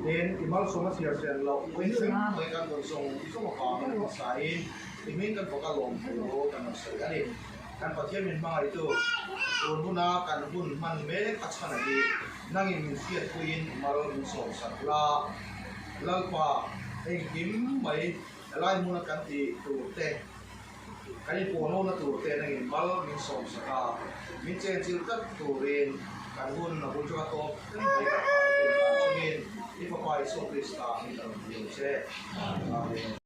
Tin, i malsawm a chhiar sen loh puitling mai kan rawn zawng zawng avangin hmasain i hming kan fak a lawm thu kan rawn sawi a ni. Kan Pathian min hmangaihtu, tun huna kan hun hman mek a chhan a hi, nangin min hriatpuiin mal min sawmsak la. Lalpa, engkim mai helai hmuna kan tih tur te, Kan inpawhnawna tur te nangin mal min sawmsak a, min chenchil tlat turin kan hun a bul tanga tawp thleng mai kan hmai te inhlan chungin i Fapa Isua Krista min a rawn dil che. Amen.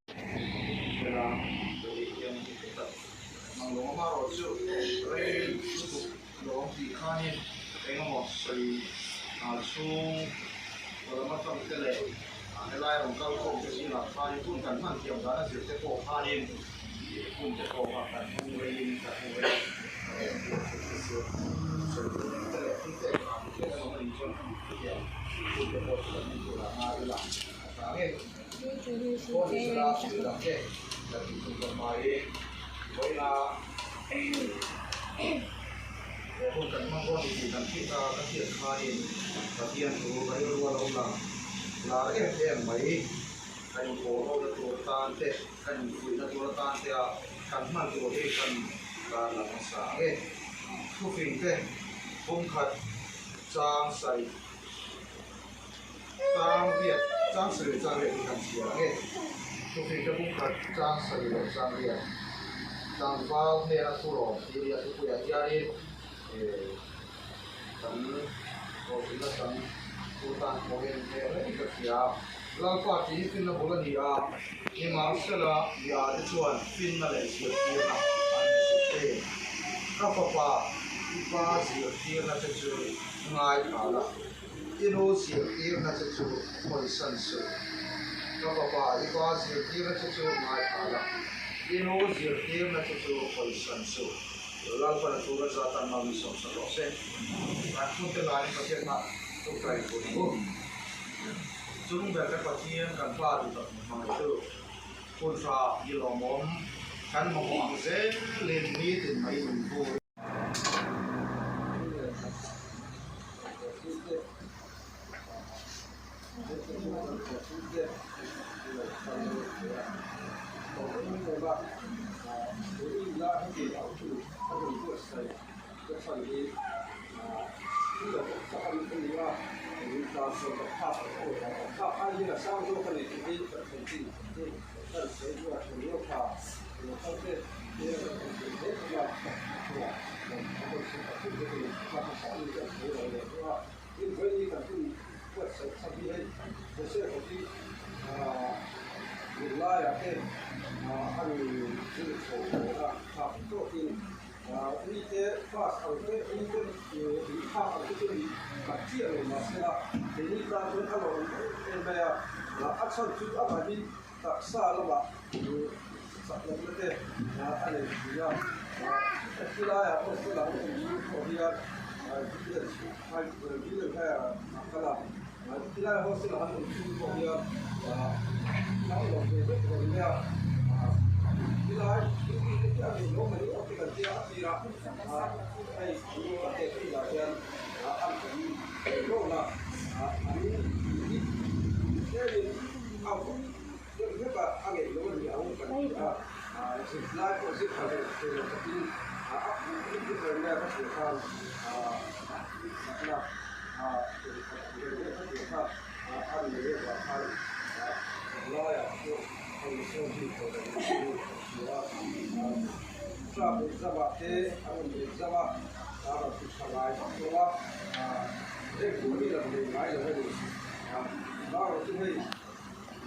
Lawm tih khanin engemaw sawi chhung lam atang te leh helai rawn kal khawm te zingah khanin hun kan hman thiam dan a zir te pawh khanin hun te pawh kha kan hmang reiin kan hmu rei te chu sawi tur dang te leh thil te engah te hian an awm a nih chuan kan hmu hun te pawh chu kan hmang tur ah ngai ila a tha ngei pawh ni sela thil dang te kan tih tum kan hmai vawiina He hun kan hmang dawn ni tih kan hriat a, ka hriat khanin Pathian thu ka rilru a lo lang lar em em mai. Kan inpawhlohna tur atan te, kan infuihna tur atan te a kan hman tur hi kan lar lang hmasa ang e. Thufing te pumkhat chang sarih chang riat chang sarih chang riat hi kan chhiar ang e. Thufing te pumkhat chang sarih leh chang riat tlangval hnena thurawn tih a nia thupuiah hianin kan hlawhtlinna chang tur tan pawh hian inhmeh reng ka hria. Lalpa tih hi finna bul a ni a, nimahsela mi ate chuan finna leh zirtirna an hmu thin. Ka fapa i pa zirtirna che chu ngaithla la. I nu zirtirna che chu hawisan suh. Ka fapa, i pa zirtirna che chu ngaithla la, i nu zirtirna che chu hawisan suh. Lalpan a thu kan zah tan mau i sawmsak rawh se. Kan chhungte lahin Pathian hmah ṭawngṭai pui ang u. Chung ber kan Pathian kan Pa duh tak hmangaihtu hun ṭha i lawmawm kan mamawh ang zelin nitin mai min pu. Taksa lamah chak lohna te a nei thin a, heti laiah pawh saw lam awm chu pawh hian village village haiah a kal a, heti lai hostel ah an awm chung pawh hian hnam lo ve vek lo mai a, helai thingpui te hi a nuam lo mai awk te kan tia a tirah hei an upa te tunah hian an awm ve hlawm a, an tlemin a vawk deuh hlek a, a ngeih lo a ni ang kan ti a, zirlai pawh zir tha lo thei lo takin a pum pum hi ber mai a ka hriat khan natna khat ang deuh deuh ka hriat kha a nei avang khan laiah pawh a insawn zui tawh lo niin ka hria a, term exam ah te an rawn exam a, a rawn ti tha ngai vak lo a, heng tur hi lam nei ngai lo a ni. Bang chu hei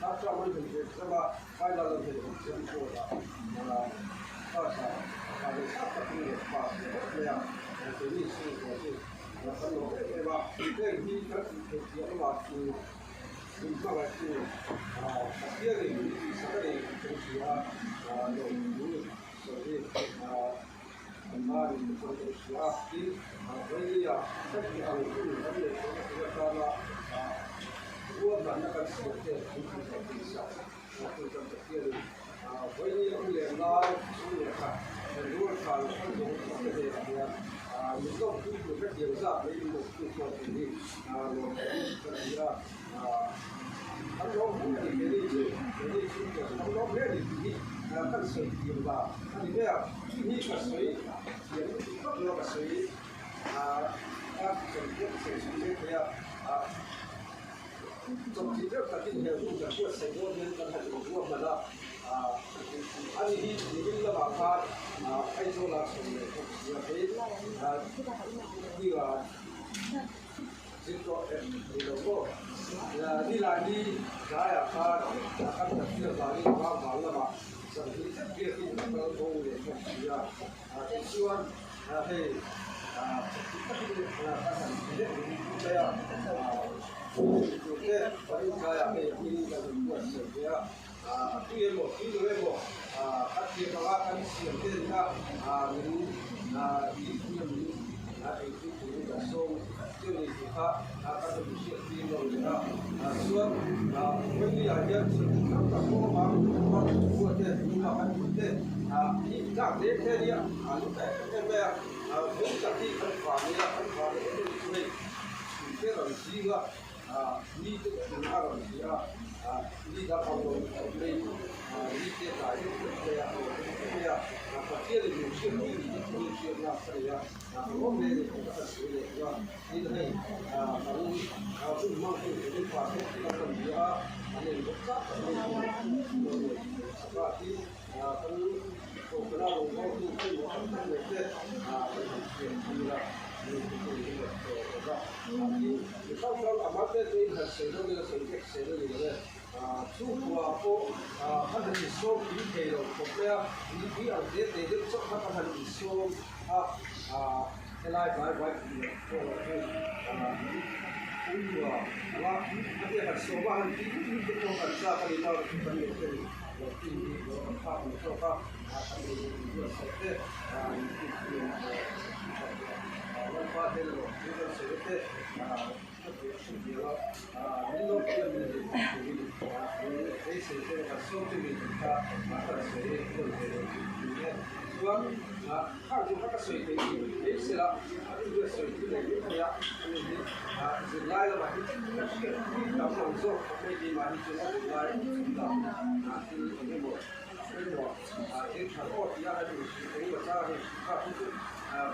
a term an han exam a, final an han exam pawh ah class ah tha leh chak takin rawn pass leh vek mai a, keini chhungkua chu kan lawm em em a, heng hi kan tih theih piah lamah chu min hmangaihtu Pathianin min tihsak a ni tih kan hria a, lawmthu sawi hi An in chuan kan hria a, tin, Vailia ka tih ang hun kan neih tawhna tur atana ruahmanna kan siam te an tih theih tih sak tu chuan Pathianin Vailia u leh nau u leh khat kan rual tha leh kan zawng zawng te hnenah hian min lawmpui tur hetiang zat mai min lawmtu chuan tih hi lawm ka ti a. An lawm hle a ni, keini chu, keini chu an lawm hle a ni tih hi kan sawi thiam la a ni mai a, chu hi ka sawi thiam lutuk vak lo a, ka sawi a sawi thiam ka sawi chhung zel thei a, chawpchilh deuh takin he hun kan buatsaih dawn hian kan han inruahman a, a ni hi nimin lamah khan Aizawlah chho leh bawk si a, hei Zir tawh em ni lo maw? Nilai ni tlaiah khan kan Pathian vangin Vangval lamah zanhnih zet biakin a kal bo leh bawk si a. Tichuan hei chakchih takin kan han ti leh ring mai a. Tute kan intlaiah hei hming kan inbuatsaih ve a. A tui emaw tui lo emaw a thiam anga kan siam te a ni a, min tih min ei tui turin kan sawm chiu ni tih kha kan rawn hriat tir lo leh a. Chuan Vawini ah hian thil chi hrang hrang pawh a awm a, ruah te, lung a kan tih te hi tlak hle hle a nia, a lu em em mai a, vawi tak hi kan van nia, kan van em em chu hei chhun te rawn zing a. Ni te thing a rawn ti a, ni dang a rawn awm mai ni te tlai deuh deuh mai a, a rawn awm deuh mai a, Pathianin min hriat pui ni te chu hriatna ka nei a, ka lawm hle ni tih ka han sawi leh duh a, tin hei kan hun hmang hun turin pastor te kan rawn bia a, an en bawk chak tak mai chu rawn nei sak a, tin kan kohhran a rawn hawtu pawimawh tak tak mai te kan han hriat tir a. Mi hrang hrang a mate te in han sawi dawn ila sawi vek sel a ni lo e. Chhungkua pawh kan han insawm pui thei lo khawp mai a, mipui ang te te deuh chauh kha kan han insawm a, helai vai vai tih loh pawh hi. Ui anga a tia kan sawm a han tih vut vut te pawh kan chak a ni a kan neih ten lo tin hi lo kan phak mai zawk a kan ei leh in buatsaih te in tih Lalpa te lo thil kan sawi te ka theih a hrim dial a min lo pui a min ei turin beisei te kan sawm te min tih kha kan sawi nawn ve lo tih ni e chuan khang chu kha ka sawi theih ni mai sela a inbuat sawi thu nei mai thei a ani hi zirlai lamah hi ka hriat pui tam lo zawk khawp mai keimah hi chuan a zirlai lamah thil eng emaw pawimawh thil tha aw tih a han inhrilh engemaw chang a hei kha chu chu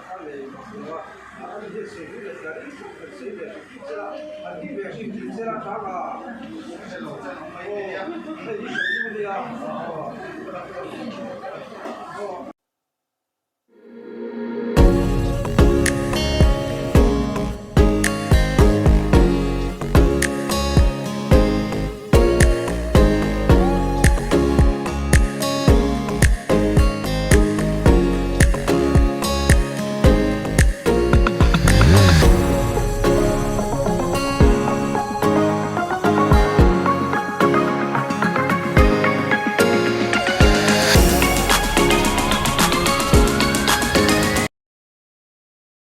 ka nei vak lo a ani hian sawi pui leh tla ring theuh kan sawi ve hrim hrim sela an ti ve hrim hrim sela chang a aw hei hi ka ring a nia aw.